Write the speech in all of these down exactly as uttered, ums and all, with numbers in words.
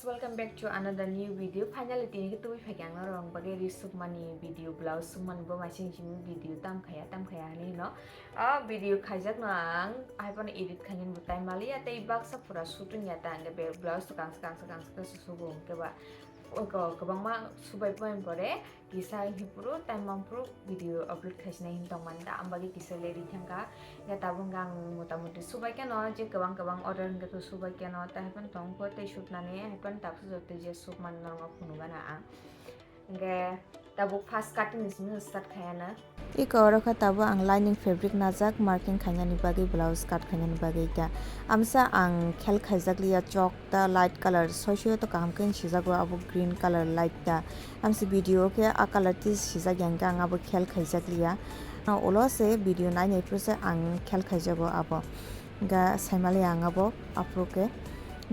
Welcome back to another new video. Finally, tini khe tubui phaikha ang norok bagwi ri sukmani video, blouse sukmani bo maising simi video tam khaya, tam khaya hinwi hino. O video khaijakno ang, hai phano edit khainani bo time maliya, tei baksa pura shooting ya ta, ang be blouse to kangsa, kangsa, kangsa, kangsa sugo, hwnkhe ba, o ko-, kwbangma subai poyan pore, kisa hiphuru time mangphuru video upload khaisinai hin tongmani ta, ang bagwi kisa le ri thangkha. Hwnkhe tabuk hwnkhe ang motamuti subai kheno, je kwbang kwbang order hwnkhe to subai kheno, tei hai phano tongkho, tei suknani, hai phano tabuk joto je sukmani norok phunukgana ang. Hwnkhe tabuk first cutting ni simi start khayana. Iko oro khe tabuk ang lining fabric najak marking khainani bagwi, blouse cut khainani bagwi ta. Amsa ang khel khaijak liya chok ta light color, soi soi to kaham khe sijago abo green color light ta. Amsa video khe a color ti sijak yang khe ang abo khel khaijak liya. Ulo se video nai nai phuru se ang khel khaijago abo. Ga saimali ang abo aphuru khe.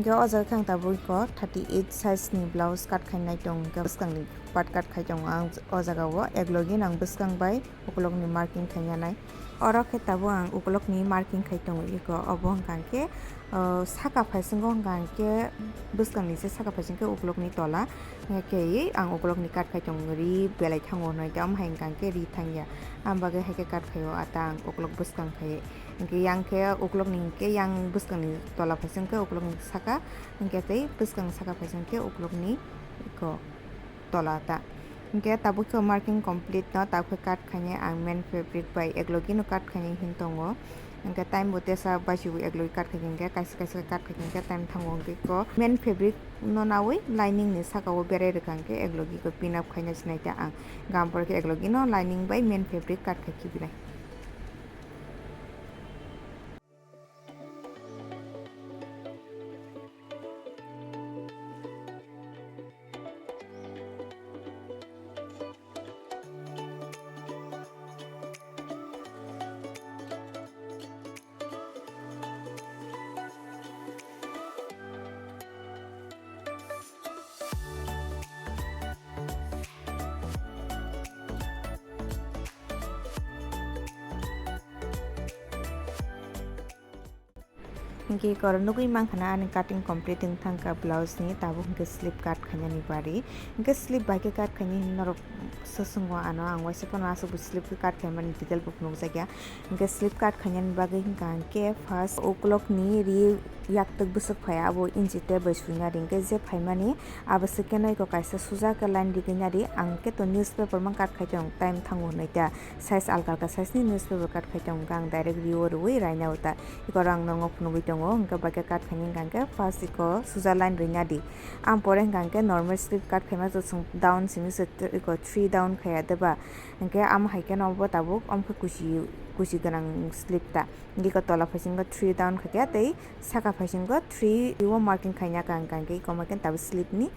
Ga o jaga khe ang tabuk iko thirty eight size ni blouse cut khainai tong, ga bwskang ni part cut khai tongo ang o jaga o, eklogi nang bwskang bai ukulok ni marking khainanai. Oro khe tabuk ang ukulok ni marking khai tongo iko, obo hwnkha khe, o, saka phaisingo hwnkha khe bwskang ni se saka phaising khe ukulok ni tola. Hwnkhe ang ukulok ni cut khai tongo ri belai thango hwnwi, tamo hai hwnkha khe ri thangya. Ang bagwi hai khe cut khaio ata ang ukulok bwskang khai. Hwnkhe yang khe ukulok ni hwnkhe yang bwskang ni tola phaising khe ukulok ni saka, hwnkhe tei bwskang saka phaising khe ukulok ni iko tola ta. Hwnkhe tabuk khe marking complete no, tabuk khe cut khainai ang main fabric bai eklogi no cut khainai hin tongo. Hwnkhe time bo tesa basiui eklogi cut khai hwnkhe kaisa kaisa cut khai hwnkhe time thango hwnkhe ko main fabric no naui lining ni saka o berai rwkha hwnkhe eklogi ko pin up khaina sinai ta ang. Gam pore khe eklogi no lining bai main fabric cut khai khibi nai. Hwnkhe eko oro nugui mankha na ani cutting complete wng thangkha blouse ni, tabuk hwnkhe sleeve cut khainani bari. Hwnkhe sleeve bai khe cut khainai hinwi norok swswngo ano, ang waisa phano aswk bo sleeve khe cut khaimani detail bo phunukjakya. Hwnkhe sleeve cut khainani bagwi hwnkha hwnkhe first ukulokni ri yaktwk bwswk phai abo inchi tep bai suina ri, hwnkhe je phaimani abo se khe noiko kaisa suja khe line rigwina ri, ang khe to newspaper mang cut khai tong time thango hwnwi ta. Size alka alka size ni newspaper cut khai tongo, hwnkhe ang direct rio rwui raina o ta. Eko oro ang norok phunugui tongo, hwnkhe bai khe cut khainai hwnkha hwnkhe first eko suja line rwina di. Ang pore hwnkha hwnkhe normal sleeve cut khaima se chwng down simi se eko three down khaiya deba. Hwnkhe amo hai kheno bo tabuk omo khe kuchi, kuchi gwnang sleeve ta. Hwnkhe eko tola phaising khe three down khaikha tei saka phaising khe three o marking khaina hwnkha hwnkhe eko ma khe tabuk sleeve ni.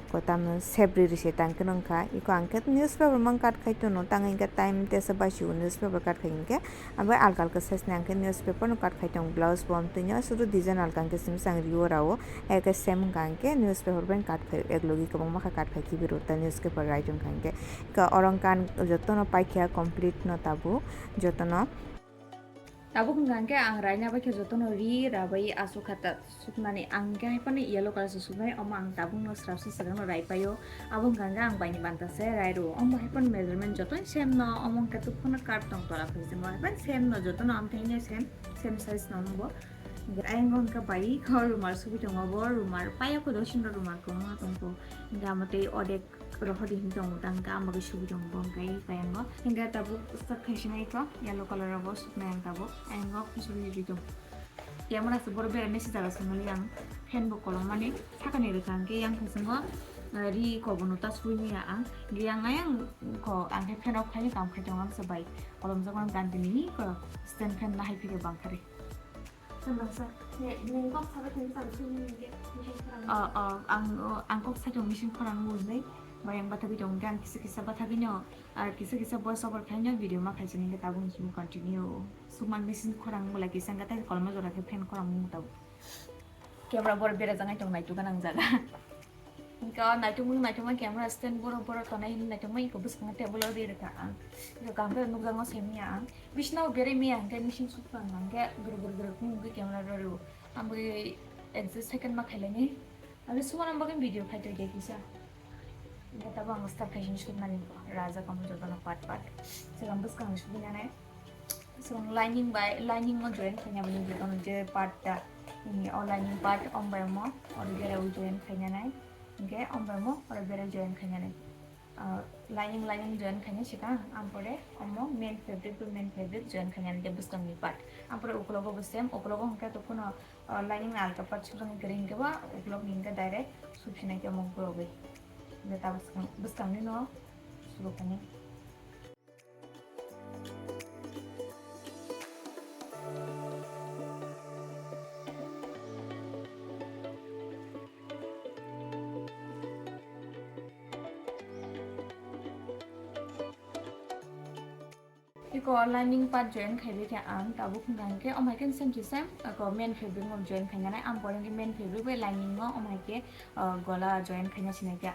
Ko tamo sebri ri se tang khe nung kha. Iko ang khe newspaper mang cut khai tono, tang hwnkhe time tesa basio newspaper cut khai hwnkhe. Abo alka alka size ni ang khe newspaper no cut khai tong, blouse bo amtwino sudu design alka hwnkhe simi se ang rio rao. Eke same hwnkha ang khe newspaper bai cut khai, eklogi kwbangma kha cut khai khibi rw ta newspaper writing hwnkha hwnkhe. Iko oro hwnkha jotono paikha complete no tabuk jotono. Tabuk hwnkha hwnkhe ang raina bai khe jotono ri rabai aswk kha ta suknani. Ang hwnkhe hai phano yellow colour se suknai, omo ang tabukno srapsa swkangno rai paio. Abo hwnkha hwnkhe ang baini banta se rai rwo. Omo hai phano measurement jotono same no, omo hwnkhe tuk phano card tong tola phaising bo hai phano same no, jotono amthaino same, same size no omo bo. Ayang hwnkhe bai kho rumar sugui tongo bo, rumar paya kho dosino rumar kwbangma tongkho. Hwnkhe amo tei odek rohor di hinwi tongo ta, hwnkhe ang bagwi sugui tongo bo, hwnkhe payango. Hwnkhe tabuk start khai sinai kho, yellow colour rogo suknai ang tabuk. Ayang o kusuri ri tong. Camera se boro bera message jaga se mali ang fan bo kolom mani sakani rwkha, hwnkhe yang thaisingo, eh, ri kobono ta sui maya ang. Hwnkhe yang ayang kho ang khe fan off khaini kam khai tongo, ang se bai kolom jago ang gandini ko stand fan nahai phikhe bangkhari. Samrasa, ne, nini kok sabai tini sabai sui nini ke, machine khorang. Oh, oh, ang, oh, ang kok sai tong machine khorang mujnai. Bai ang bathagwi tong khe ang kisa kisa bathagwi no, ah, kisa kisa voice over khai no video ma khai sini khe tabuk sini continue. Sukman machine khorang mula kisa ang khe tai kolma jora khe fan khorang mung tabuk. Camera bor bera jangai tong nai tu ganang jaga. Hwnkhe o naithokmung naithokma camera stand borok borok tongnai hwnwi naithokma iko bwskango table o ri rwkha ang. Iko kaham khe nukjakno simi ya ang. Bisina o berwi miya hwnkhe machine sukha hwnkhe guruk guruk guruk wngwi camera rw rw. Ang bai exit second ma khailaini. Ani sumana bagwi video khai tongya kisa. Tabuk ang start khai sini shoot mani bo. Raja kamu jotono part part. Sekarang bwskang shoot nani. Sekarang lining by lining mo join khai nani jotono je part ta. Ini o lining part om by mo. Oro bera join khai nani. Oke, om by mo. Oro bera join khai nani. Ah, lining lining join khaina swkang, ampore omo main fabric to main fabric join khaina hwnkhe bwskangni part. Ampore uklogo bo same, uklogo hwnkhe to phano, ah, lining alka part swkang kwrwi hwnkhe ba uklogni hwnkhe direct supsinai khe omo uklogwi. Hwnkhe ta bwskang, bwskangni no suru khainai. Iko lining part join khaibai khe ang tabuk hwnkha hwnkhe omo hai khe same to same iko main fabric no join khainani, ang pore hwnkhe main fabric bai lining no omo hai khe, ah, gola join khaina sinai khe.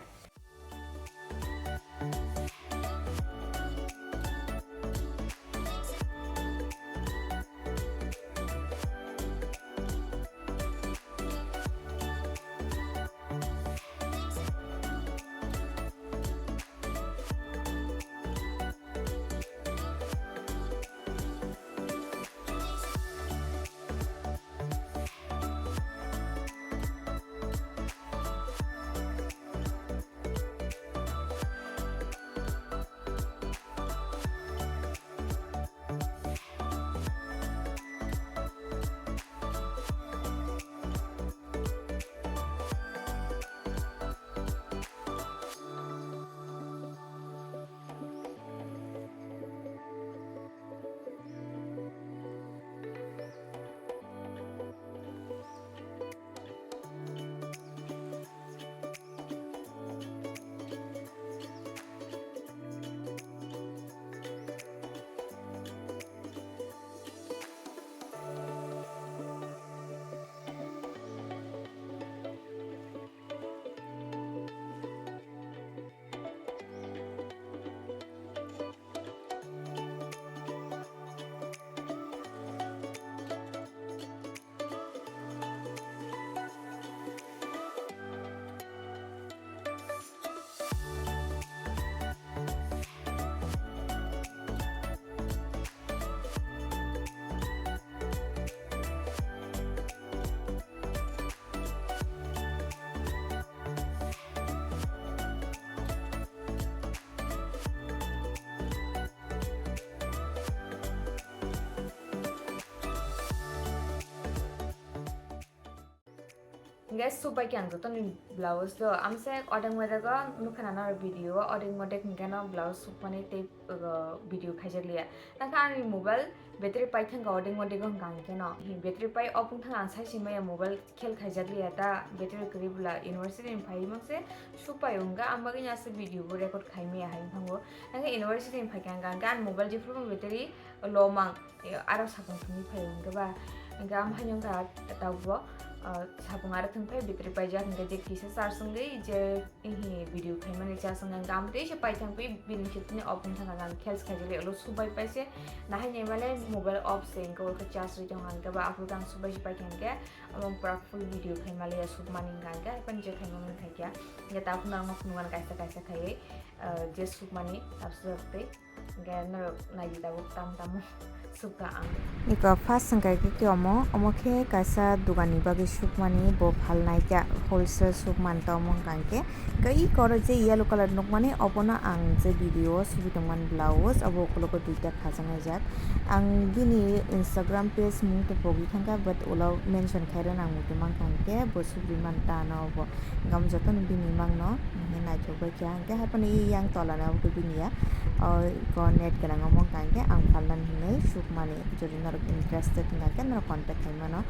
Guys, subai khe ang jotoni blouse do amse odeng modego nukha na naro video o, odeng modek hwnkhe no blouse sukmani tei, uh, video khaijak liya. Nangkha ani mobile battery paithangkha odeng modego hwnkha hwnkhe no. Hi battery pai ophung thang ang sai singmaya mobile khel khaijak liya ta battery kwrwi bwla university ni phai mangse supai wngkha ang bagwi asa video bo record khaimaya hai wngkhango. Nangkha university ni phaikha hwnkha hwnkhe ani mobile jephuru battery low mang. Aro sapung thwngwi phai hwnkhe ba, hwnkhe am haino wngkha tabukbo, ah, sapung aro thwngphai battery paijak hwnkhe je kisa charge wngwi je hi video khaimani charge wngkha hwnkhe am tei se paithang phi bini se tini off wngkha hwnkhe ang khels khaijak le ulo subai paise nahai nai male mobile off se hwnkhe ulo charge rwi tongkha hwnkhe ba aphuru khe ang subai se paikha hwnkhe amo pura full video khaimaliya sukmani hwnkha hwnkhe haikhe je khaimani wngkha khe hwnkhe tabukno ang phunukmani kaisa kaisa khaiwi, ah, je sukmani tabuk tei. Hwnkhe norok naidi tabuk tam tamo sukha ang. Iko first hwnkha khe khe omo, omo khe kaisa dogan ni bagwi sukmani bo phalnai khe wholesale sukmani ta omo hwnkha hwnkhe. Hwnkhe iko oro je yellow colour nukmani obono ang je video o subui tongmani blouse obo ukologo duita khajaknai jak. Ang bini Instagram page mung to pogwi thangkha but ulo mention khairwna ang muitu mankha hwnkhe bo subui manta ano obo. Hwnkhe omo jotono bini mangno hwnkhe naithok bai kha hwnkhe haphano yang tola ni obo khe bini ya. O iko net gwnang omo hwnkha hwnkhe ang phalnani hinwi sukmani jodi norok interested hwnkha hwnkhe norok contact khai mano.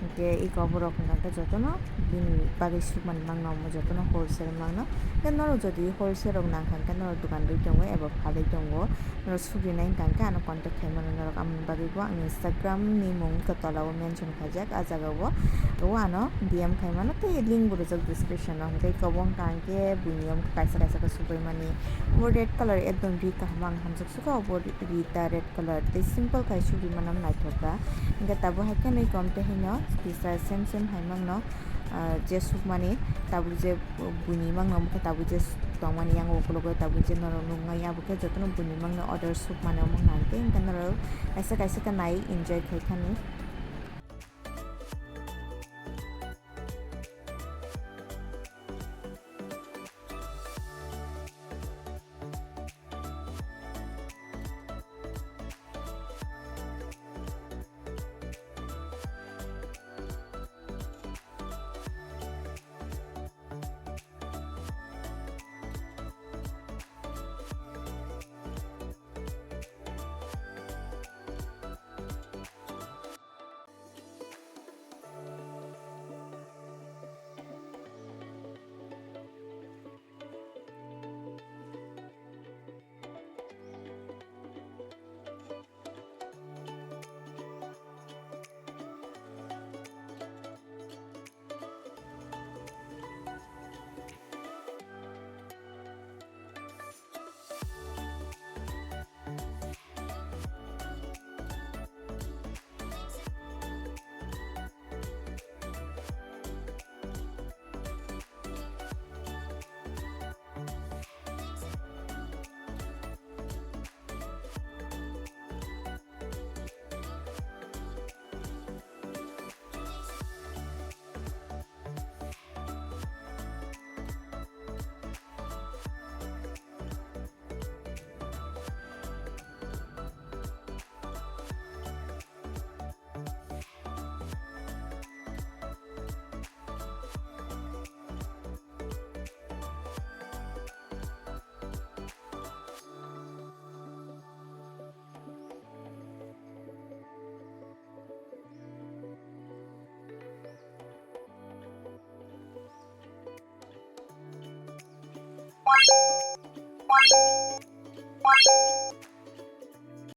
Hwnkhe iko borok hwnkha hwnkhe jotono bini bagwi sukmani mangno omo jotono wholesale mangno. Hwnkhe norok jodi wholesale rok nangkha hwnkhe norok dogan rwi tongo eba phalwi tongo. Norok sugrinai hwnkha hwnkhe ano contact khai mano norok. Amoni bagwi bo ang Instagram ni mung khe tola o mention khaijak, ah jaga o, o ano D M khai mano tei link bo rijak description o. Hwnkhe iko bo wngkha hwnkhe buini yom kaisa kaisa khe sugui mani. Bo red colour ekdom ri kaham ang hamjak sukha, obo ri ta red colour tei simple khai sugui mano naithok kha. Hwnkhe tabuk hai khe nui kom tei haino kisa same same hai mangno. ah, je sukmani tabuk je buini mangno, omo khe tabuk je tongmani yang ukulukgo tabuk je norok nuknai, abo khe jotono buini mangno order sukmani omo hwnka hwnkhe, hwnkhe norok kaisa kaisa khe nai enjoy khai thani.